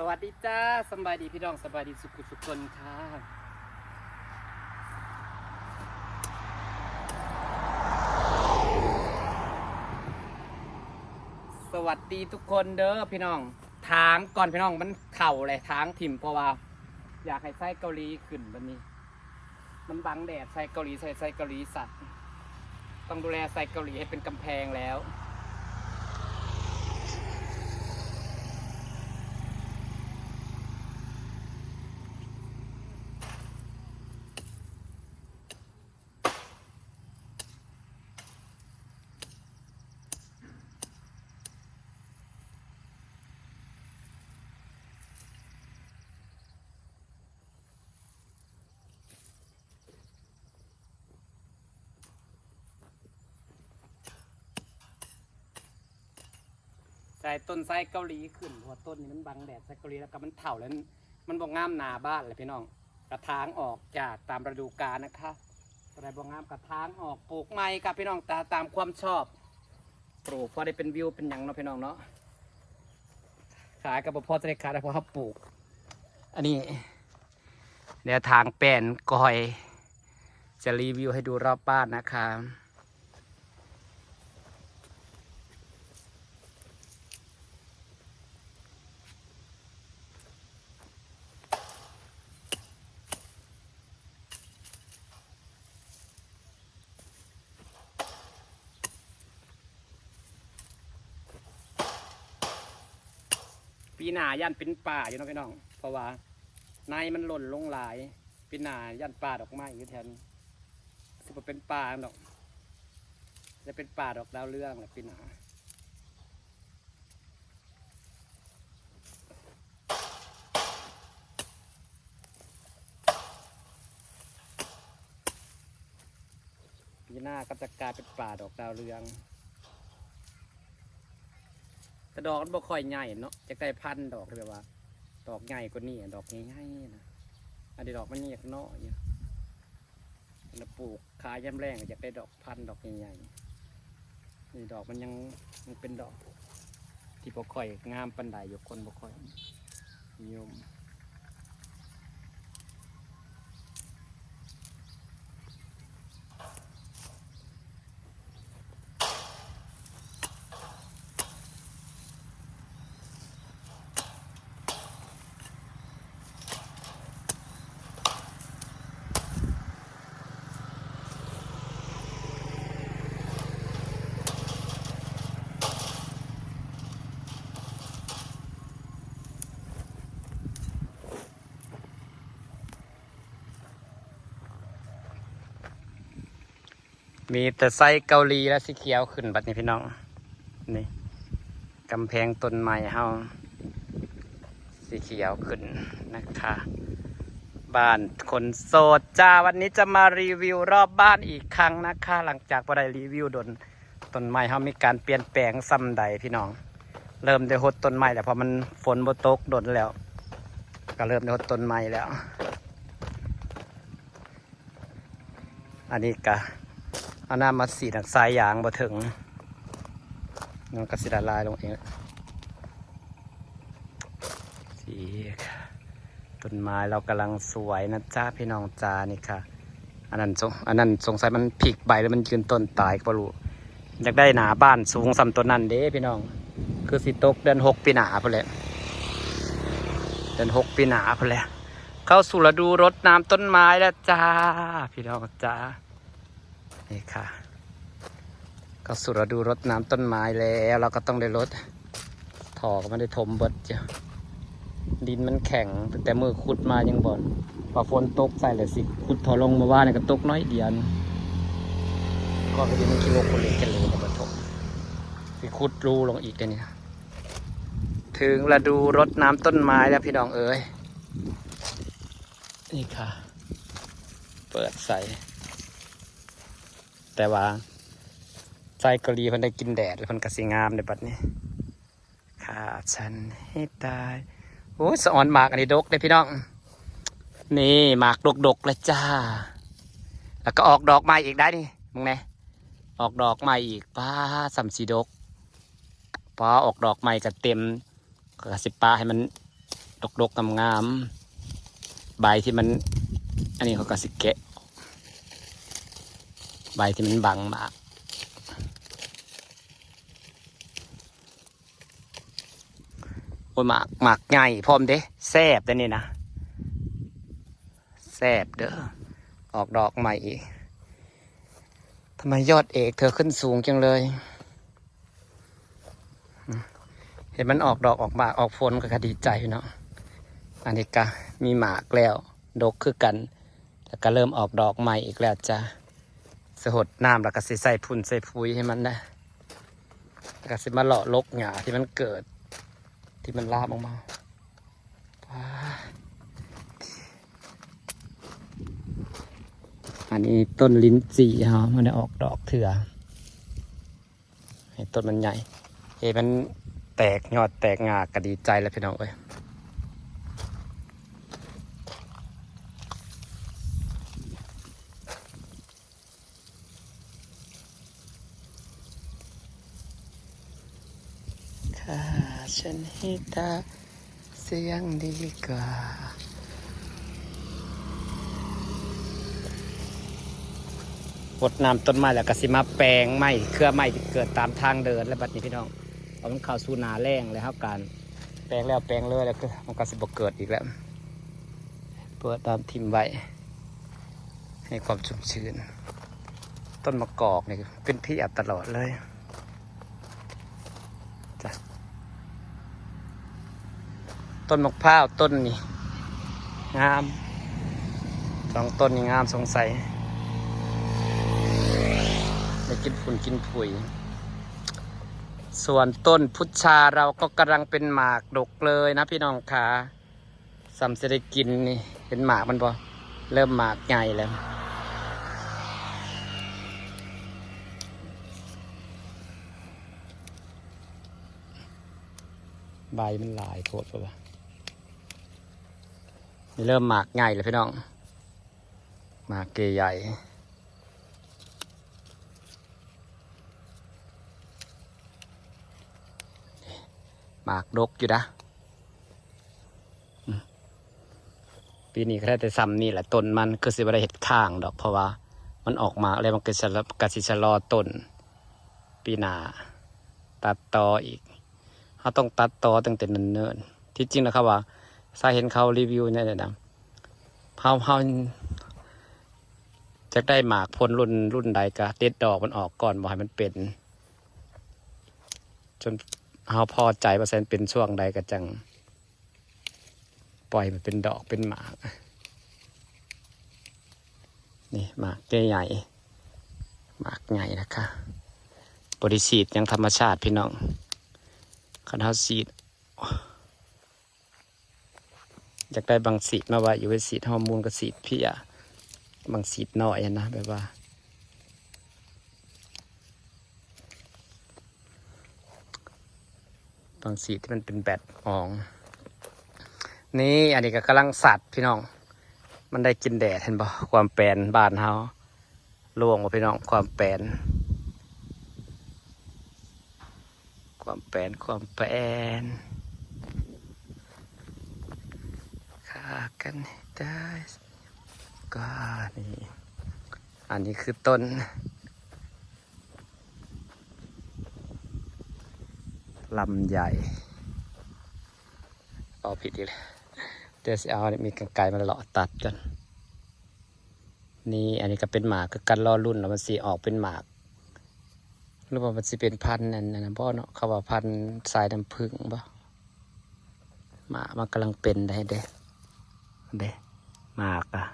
ສະຫວັດດີຈ້າ ສະບາຍດີພີ່ນ້ອງ ສະບາຍດີສຸກໆທຸກຄົນຄ່າ ສະຫວັດດີທຸກຄົນເດີພີ່ນ້ອງ. ຖາງກ່ອນພີ່ນ້ອງ ມັນເຖົ້າແຫຼະ ຖາງຖິ້ມ ເພາະວ່າຢາກໃຫ້ໄຊເກົາຫຼີຂຶ້ນບັດນີ້. ມັນບັງແດດ ໄຊເກົາຫຼີ ໃສ່ໄຊເກົາຫຼີສັດ ຕ້ອງດູແລໄຊເກົາຫຼີໃຫ້ເປັນກຳແພງແລ້ວ. ໃສ່ຕົ້ນໄຊເກົາຫຼີຂຶ້ນ ເພາະວ່າຕົ້ນນີ້ມັນບັງແດດ ໄຊເກົາຫຼີ ແລ້ວກໍມັນເຖົ້າແລ້ວ ມັນບໍ່ງາມໜ້າບ້ານແຫຼະພີ່ນ້ອງ. ກະຖາງອອກຈາກຕາມລະດູການນະຄະ ຕົວໃດບໍ່ງາມກະຖາງອອກ ປູກໃໝ່ກະພີ່ນ້ອງ ຕາ ຕາມຄວາມຊອບ. ປູກພໍໄດ້ເປັນວິວເປັນຫຍັງເນາະພີ່ນ້ອງເນາະ ຂາຍກໍບໍ່ພໍຈະໄດ້ຂາຍ ເພາະເຮົາປູກ. ອັນນີ້ແນວທາງແປນ ກໍຄ່ອຍຈະຣີວິວໃຫ້ດູຮອບບ້ານນະຄະ. ປີໜ້າຢ້ານເປັນປ່າຢູ່ເນາະພີ່ນ້ອງ ເພາະວ່າໃນມັນຫຼົ່ນລົງຫຼາຍ. ປີໜ້າຢ້ານປ່າດອກໄມ້ຢູ່ແຖວນີ້ ຊິບໍ່ເປັນປ່າດອກ ຈະເປັນປ່າດອກດາວເຮືອງແຫຼະປີໜ້າ. ປີໜ້າກໍຈະກາຍເປັນປ່າດອກດາວເຮືອງ ແຕ່ດອກມັນບໍ່ຄ່ອຍໃຫຍ່ເນາະ ຢາກໄດ້ພັນດອກທີ່ແບບວ່າ ດອກໃຫຍ່ກວ່ານີ້ ດອກໃຫຍ່ໆນະ. ອັນນີ້ດອກມັນຍັງຢາກນ້ອຍຢູ່ ແລ້ວປູກຂາຍຍາມແລ້ງ ຢາກໄດ້ດອກພັນດອກໃຫຍ່ໆ. ນີ້ດອກມັນຍັງ ຍັງເປັນດອກທີ່ບໍ່ຄ່ອຍງາມປານໃດຢູ່ ຄົນບໍ່ຄ່ອຍນິຍົມ. ມີແຕ່ໄຊເກົາຫຼີ ແລະ ສີຂຽວຂຶ້ນບັດນີ້ພີ່ນ້ອງ. ນີ້ ກຳແພງຕົ້ນໄມ້ເຮົາສີຂຽວຂຶ້ນນະຄະ. ບ້ານຄົນໂສດຈ້າ ວັນນີ້ຈະມາຣີວິວຮອບບ້ານອີກຄັ້ງນະຄະ ຫຼັງຈາກບໍ່ໄດ້ຣີວິວດົນ. ຕົ້ນໄມ້ເຮົາມີການປ່ຽນແປງສ່ຳໃດພີ່ນ້ອງ. ເລີ່ມໄດ້ຫົດຕົ້ນໄມ້ແລ້ວ ເພາະມັນຝົນບໍ່ຕົກດົນແລ້ວ ກໍເລີ່ມໄດ້ຫົດຕົ້ນໄມ້ແລ້ວ. ອັນນີ້ກະເອົານ້ຳມາສີດ ສາຍຢາງບໍ່ເຖິງ ມັນກະຊິລະລາຍລົງເອງ. ສີ ຕົ້ນໄມ້ລາວກຳລັງສວຍນະຈ້າ ພີ່ນ້ອງຈ້າ. ນີ້ຄ່ະ ອັນນັ້ນສົງ ອັນນັ້ນສົງໄສມັນພິກໃບ ຫຼືມັນຢືນຕົ້ນຕາຍກໍບໍ່ຮູ້. ຢາກໄດ້ໜ້າບ້ານສູງສ່ຳໂຕນັ້ນເດ້ພີ່ນ້ອງ ຄືຊິຕົກເດືອນຫົກປີໜ້າພຸ້ນແຫຼະ ເດືອນຫົກປີໜ້າພຸ້ນແຫຼະ. ເຂົ້າສູ່ລະດູລົດນ້ຳຕົ້ນໄມ້ແລ້ວຈ້າ ພີ່ນ້ອງຈ້າ. ນີ້ຄ່ະ ເຂົ້າສູ່ລະດູລົດນ້ຳຕົ້ນໄມ້ແລ້ວ ລາວກໍຕ້ອງໄດ້ລົດ ທໍ່ກໍມັນໄດ້ຖົມເບິດຢູ່. ດິນມັນແຂງ ຕັ້ງແຕ່ມື້ຂຸດມາຍັງບໍ່ ວ່າຝົນຕົກໃສ່ແລ້ວຊິຂຸດທໍ່ລົງ. ເມື່ອວານນີ້ກໍຕົກໜ້ອຍດຽວ ກໍໄປດິນມັນຂີ້ໂມກຄົນເລັກກັນເລີຍ ກໍບໍ່ຖົມ ຊິຂຸດຮູລົງອີກເດນີ້. ເຖິງລະດູລົດນ້ຳຕົ້ນໄມ້ແລ້ວ ພີ່ນ້ອງເອີຍ. ນີ້ຄ່ະ ເປີດໃສ່ ແຕ່ວ່າໄຊເກົາຫຼີເພິ່ນໄດ້ກິນແດດ ແລ້ວເພິ່ນກໍຊິງາມໃນບັດນີ້. ຂ້າສັນໃຫ້ຕາຍ. ໂອ້ຍ ສະອອນໝາກອັນນີ້ດົກເດ້ພີ່ນ້ອງ. ນີ້ໝາກດົກໆເລີຍຈ້າ. ແລ້ວກໍອອກດອກໃໝ່ອີກໄດ໋ນີ້ ເບິ່ງແດ່ ອອກດອກໃໝ່ອີກ. ປ້າ ສ່ຳຊິດົກ. ປ້າ ອອກດອກໃໝ່ກໍເຕັມ ກໍຊິປະໃຫ້ມັນ ດອກໆ ງາມໆ ໃບທີ່ມັນ ອັນນີ້ເຂົາກໍຊິແກະ ໃບທີ່ມັນບັງໝາກ. ໂອ້ຍ ໝາກ ໝາກໃຫຍ່ພ້ອມເດ້ ແຊບເດ້ນີ້ນະ ແຊບເດີ້ ອອກດອກໃໝ່ອີກ. ທຳໄມຍອດເອກເທອຂຶ້ນສູງຈັງເລີຍ? ເຫັນມັນອອກດອກອອກໝາກອອກຜົນກໍ ກໍດີໃຈເນາະ. ອັນນີ້ກະມີໝາກແລ້ວ ດົກຄືກັນ ແລ້ວກະເລີ່ມອອກດອກໃໝ່ອີກແລ້ວຈ້າ. ຊິຫົດນ້ຳ ແລ້ວກະຊິໃສ່ຝຸ່ນໃສ່ປຸ໋ຍໃຫ້ມັນນະ ແລ້ວກະຊິມາເລາະລົກຫຍ້າທີ່ມັນເກີດ ທີ່ມັນລາມອອກມາ. ປາດ ອັນນີ້ຕົ້ນລິ້ນຈີ່ເຮົາ ມັນໄດ້ອອກດອກເທື່ອ ໃຫ້ຕົ້ນມັນໃຫຍ່ ເຫັນມັນແຕກຍອດແຕກງ່າກໍດີໃຈແລ້ວ ພີ່ນ້ອງເອີຍ. ຂ້າ ເຊີນຮີຕາ ສຽງດີກວ່າ. ຫົດນ້ຳຕົ້ນໄມ້ແລ້ວກໍຊິມາແປງໄມ້ ເຄືອໄມ້ທີ່ເກີດຕາມທາງເດີນແລ້ວ ບັດນີ້ພີ່ນ້ອງ ເພາະມັນເຂົ້າສູ່ໜ້າແລ້ງແລ້ວ ເຮົາການແປງແລ້ວແປງເລີຍແລ້ວ ມັນກໍຊິບໍ່ເກີດອີກແລ້ວ. ເປີດນ້ຳຖິ້ມໄວ້ ໃຫ້ຄວາມຊຸ່ມຊື່ນ. ຕົ້ນມະກອກນີ້ເປັນເພຍຕະຫຼອດເລີຍຈ້າ. ຕົ້ນມະພ້າວຕົ້ນນີ້ງາມ ສອງຕົ້ນນີ້ງາມ ສົງໄສໄດ້ກິນຝຸ່ນກິນປຸ໋ຍ. ສ່ວນຕົ້ນພຸດຊາເຮົາກໍກຳລັງເປັນໝາກດົກເລີຍນະ ພີ່ນ້ອງຂາ. ສ່ຳຊິໄດ້ກິນນີ້ ເຫັນໝາກມັນບໍ່? ເລີ່ມໝາກໃຫຍ່ແລ້ວ ໃບມັນຫຼາຍໂພດ ເພາະວ່ານີ້ເລີ່ມໝາກໃຫຍ່ແລ້ວ ພີ່ນ້ອງ ໝາກເກໃຫຍ່ ໝາກດົກຢູ່ນະ. ອືມ ປີນີ້ກໍໄດ້ແຕ່ຊ່ຳນີ້ແຫຼະ ຕົ້ນມັນຄືຊິບໍ່ໄດ້ເຮັດຄ້າງດອກ ເພາະວ່າມັນອອກໝາກແລ້ວ ມັນກໍຊະ ກໍຊິຊະລໍຕົ້ນ ປີໜ້າຕັດຕໍ່ອີກ. ເຮົາຕ້ອງຕັດຕໍ່ຕັ້ງແຕ່ເນີນໆ ທີ່ຈິງນະ ເຂົາວ່າ ຊາເຫັນເຂົາຣີວິວໃນນັ້ນນະ ເຮົາ ເຮົາຢາກໄດ້ໝາກຜົນລຸ້ນ ລຸ້ນໃດກໍເດັດດອກມັນອອກກ່ອນ ບໍ່ໃຫ້ມັນເປັນ ຈົນເຮົາພໍໃຈວ່າຊັ້ນ ເປັນຊ່ວງໃດກໍຈັ່ງປ່ອຍໃຫ້ມັນເປັນດອກເປັນໝາກ. ນີ້ໝາກໃຫຍ່ໆ ໝາກໃຫຍ່ນະຄະ ບໍ່ໄດ້ສີດຫຍັງ ທຳມະຊາດພີ່ນ້ອງ. ຄັນເຮົາສີດ ຢາກໄດ້ບັງສີດມາໄວ້ຢູ່ ໄວ້ສີດຮອກມູນກັບສີດເພຍ ບັງສີດນ້ອຍຫັ້ນນະ ແບບວ່າ ບັງສີດທີ່ມັນເປັນແບບອອງ. ນີ້ ອັນນີ້ກໍກຳລັງສັດພີ່ນ້ອງ ມັນໄດ້ກິນແດດ ເຫັນບໍ່? ຄວາມແປນບ້ານເຮົາ ໂລ່ງບໍ່ພີ່ນ້ອງ? ຄວາມແປນ ຄວາມແປນ ຄວາມແປນ ຂ້າກັນໃຫ້ຕາຍ ກໍນີ້ ອັນນີ້ຄືຕົ້ນລຳໄຍ ເວົ້າຜິດອີກແລ້ວ ດຽວຊິເອົາ ມີກຳໄກມາເລາະຕັດກ່ອນ. ນີ້ ອັນນີ້ກໍເປັນໝາກຄືກັນ ລໍລຸ້ນວ່າມັນຊິອອກເປັນໝາກ ຫຼືວ່າມັນຊິເປັນພັນອັນນັ້ນບໍ່ເນາະ ເຂົາວ່າພັນສາຍນ້ຳຜຶ້ງບໍ່? ໝາກມັນກຳລັງເປັນໄດ້ເດ້ ເດ້ ໝາກອະ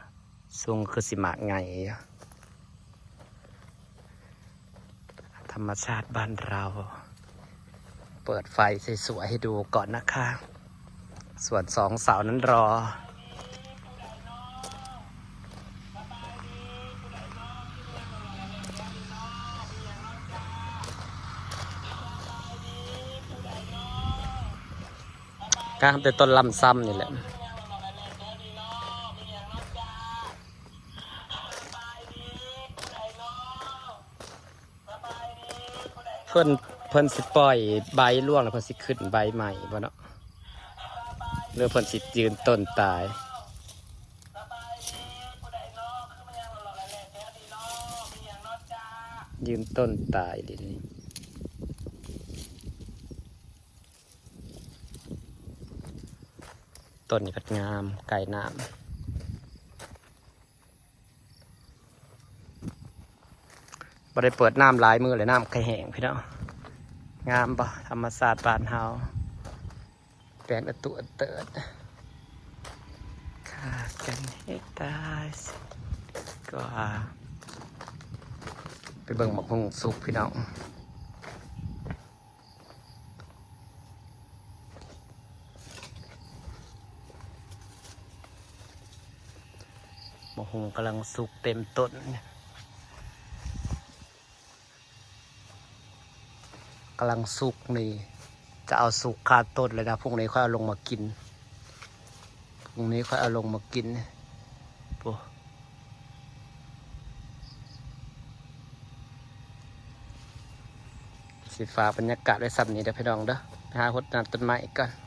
ຊົງຄືຊິໝາກໃຫຍ່ຢູ່. ທຳມະຊາດບ້ານເຮົາ ເປີດໄຟສວຍໆໃຫ້ດູກ່ອນນະຄະ ສ່ວນສອງສາວນັ້ນລໍ. ງາມແຕ່ຕົ້ນລຳຊຳນີ້ແຫຼະ. ເພິ່ນ ເພິ່ນຊິປ່ອຍໃບລ່ວງ ແລ້ວເພິ່ນຊິຂຶ້ນໃບໃໝ່ບໍ່ເນາະ? ຫຼືເພິ່ນຊິຢືນຕົ້ນຕາຍ ຢືນຕົ້ນຕາຍເດ ຕົ້ນນີ້ພັດງາມ ໃກ້ນ້ຳ. ບໍ່ໄດ້ເປີດນ້ຳຫຼາຍມື້ແລ້ວ ນ້ຳກະແຫ້ງພີ່ນ້ອງ. ງາມບໍ່ ທຳມະຊາດບ້ານເຮົາ ແປນອະຕຸອະເຕີດ ຂ້າກັນໃຫ້ຕາຍ ກວ່າ. ໄປເບິ່ງໝາກຫຸ່ງສຸກພີ່ນ້ອງ. ໝາກຫຸ່ງກຳລັງສຸກເຕັມຕົ້ນ ກຳລັງສຸກນີ້ ຈະເອົາສຸກຄາຕົ້ນເລີຍນະ. ພວກນີ້ຄ່ອຍເອົາລົງມາກິນ ພວກນີ້ຄ່ອຍເອົາລົງມາກິນ. ໂອ້ ຊິຝາກບັນຍາກາດໄວ້ສ່ຳນີ້ເດີພີ່ນ້ອງເດີ ໄປຫາຫົດນ້ຳຕົ້ນໄມ້ກ່ອນ.